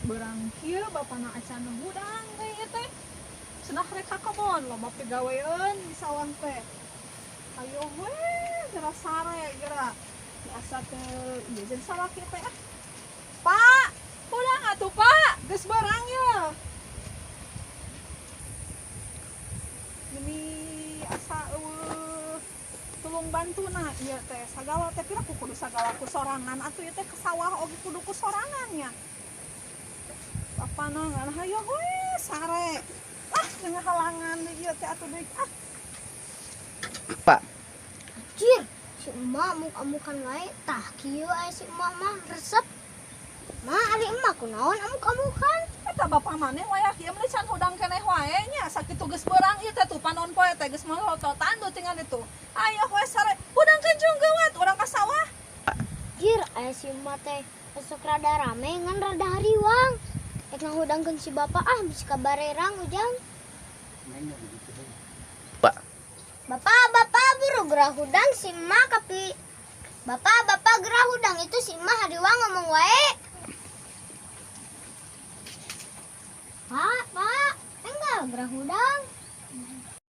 Geus beurang kieu bapana acan hudang teh ieu teh. Cenah rek ka kebon, loba pigaweun di sawah teh. Ayo we, geura sare geura. Biasa teh ieu jeung salaki teh ah. Pak, hudang atuh Pak, geus beurang ye. Ini asa eueuh tulung bantuna ieu teh sagala teh pira ku kudu sagala ku sorangan atuh ieu teh ke sawah oge kudu ku sorangan nya. Bapana ngan hayo we sare. Ah, halangan ieu teh atuh deui ah. Pak. Anjir, si emak amuk-amukan wae. Tah kieu aya si emak mah resep. Ma, ari emak kunaon amuk-amukan? Eta bapak maneh wayah kieu mah can hudang keneh wae nya, sakitu geus beurang ieu teh tuh panon poe teh geus melototan tuh tinggal itu. Ayo we sare, hudang kenjung geuwat urang ka sawah. Anjir, aya si emak teh esok rada rame ngan rada hariwang. Rek ngahudangkeun si bapak ah bisi kabarerang ujang. Pak. Bapak, bapak buru gerah hudang si emak kapi. Bapak, bapak gerah hudang itu si emak hariwang ngomong wae. Pak, pak, enggak gerah hudang.